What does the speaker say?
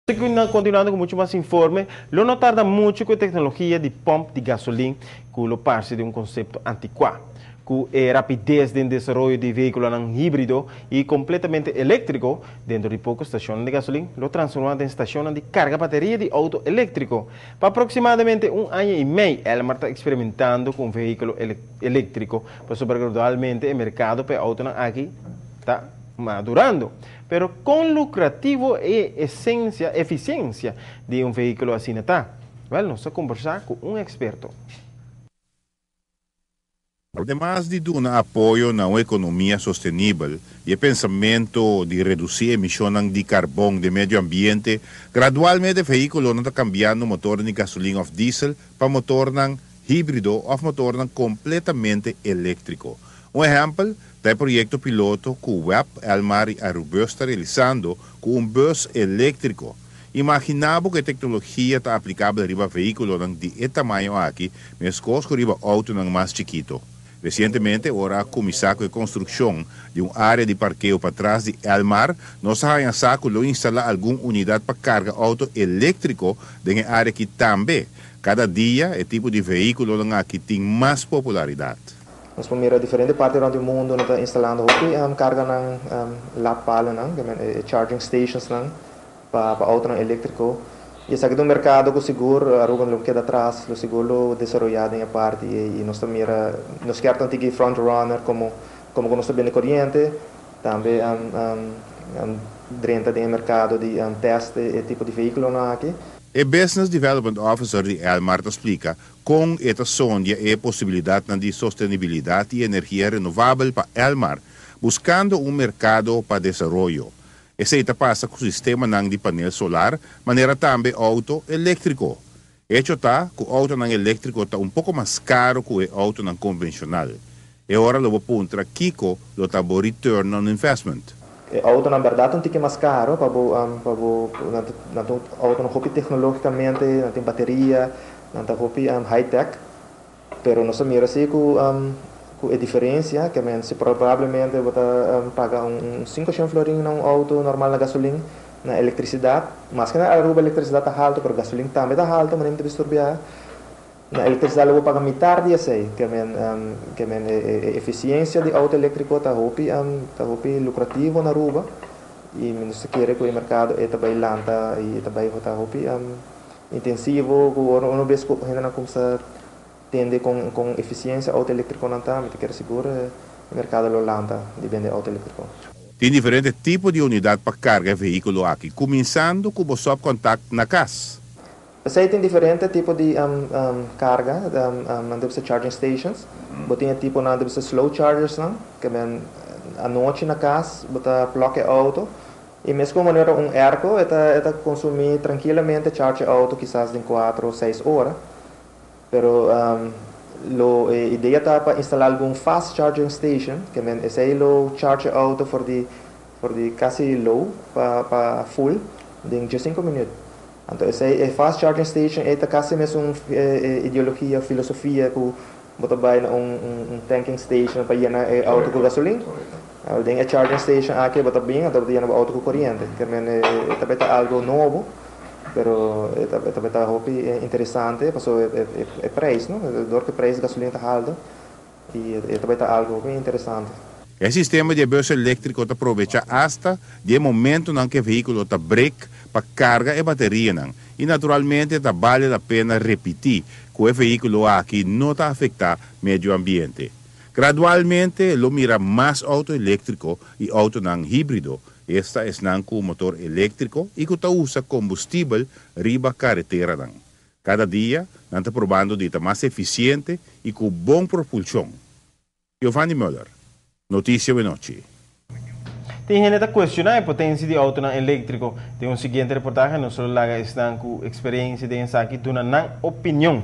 Continuando cu mucho mas informe, lo no tarda mucho cu e tecnologia di pomp di gasolin cu lo parce di un concepto anticua. Cu e rapidez di desaroyo di vehiculo hibrido y completamente electrico, dentro di poco stacion di gasolin lo transforma den stacion di carga bateria di auto electrico. Pa aproximadamente un aña y mey, Elmar ta experimentando cu un vehiculo electrico, pasobra gradualmente e mercado pa auto aki ta madurando. Pero con lucrativo e esencia, eficiencia di un vehiculo asina ta? Well, nos a combersa cu un experto. Ademas di duna apoyo na un economia sostenibel y e pensamento di reduci emision di carbon den medio ambiente, gradualmente vehiculonan ta cambiando motor di gasolin of diesel pa motor hibrido of motor completamente electrico. Un ehempel ta e proyecto piloto cu WEB, Elmar y Arubus ta realisando cu un bus electrico. Imagina cu e tecnologia ta aplicabel riba vehiculo di e tamaño aki, mescos cu riba auto mas chikito. Recientemente, ora a cuminsa cu e construccion di un area di parkeo patras di Elmar, nos a sa cu lo instala algun unidad pa carga auto electrico den e area aki tambe. Cada dia, e tipo di vehiculo aki tin mas popularidad. Nos por mira diferente parti rond di mundo nan ta instalando hopi carga nan laadpalen nan, charging stations nan pa auto nan electrico. Y esaki ta un mercado cu sigur Aruba no keda atras, lo sigur lo desaroya den parti y nos mira nos kier ta front runner como nos ta coriente, tambe drenta den mercado di test e tipo di vehiculo nan aki. E Business Development Officer di Elmar ta splica con e ta sondia e posibilidad di sostenibilidad y energia renovabel pa Elmar, buscando un mercado pa desaroyo. Esey ta pasa cu sistema di panel solar, manera tambe auto electrico. Hecho ta cu auto electrico ta un poco mas caro cu e auto convencional. Y awor lo puntra kico lo ta return on investment. E auto na berdad un tiki mas caro pa bo na auto nan hopi tecnologicamente, nan tin bateria, nan ta hopi high tech, pero nos mira asina cu e diferencia cu men si probablemente bo ta paga un 500 florin na un auto normal na gasolin, na electricidad, mas cu na Aruba electricidad ta halto, pero gasolin tambe ta halto, mas no disturbia. Na electricidad lo paga mitar di esey, kiermen eficiencia di auto electrico ta hopi lucrativo na Aruba y nos kier cu e mercado e tambe lanta y tambe ta hopi intensivo cu un bes cu hende nan cuminsa tende con eficiencia auto electrico nan ta, mi kier sigur e mercado lo lanta di bende auto electrico. Tin diferente tipo di unidad pa carga e vehiculo aki, cuminsando cu e stopcontact na cas. Esey tin diferente tipo di carga, nan ta charging stations. Bo tin tipo nan ta slow chargers nan, kiermen anochi na cas, bo ta plug e auto. Y mesmo manera un airco, e ta consumi trankilamente charge auto kisas den 4 of 6 ora. Pero e idea ta pa instala algun fast charging station, kiermen esey lo charge auto for di casi low pa full den 5 minuut. Anto, esey e fast charging station ta casi mesun ideologia, filosofia cu bo ta bay na un tanking station pa yena e auto cu gasolin. Den e charging station aki bo ta bin, anto bo ta yena auto cu coriente. Kiermen tambe ta algo nobo, pero tambe ta hopi interesante, paso e prijs, no? Door cu prijs di gasolin ta halto y tambe ta algo hopi interesante. E sistema di bus electrico ta aprovecha hasta di momento en cu e vehiculo ta brake pa carga e bateria nan. Y naturalmente ta vale la pena repeti cu e vehiculo aki no ta afecta medio ambiente. Gradualmente lo mira mas auto electrico y auto nan hibrido. Esta esnan cu motor electrico y cu ta usa combustibel riba caretera nan. Cada dia nan ta probando di ta mas eficiente y cu bon propulsion. Giovanni Müller, Noticia Nochi. Tin hende ta cuestiona e potencia di auto electrico. Den un siguiente reportahe, nos lo laga esnan cu experiencia den esaki duna nan opinion.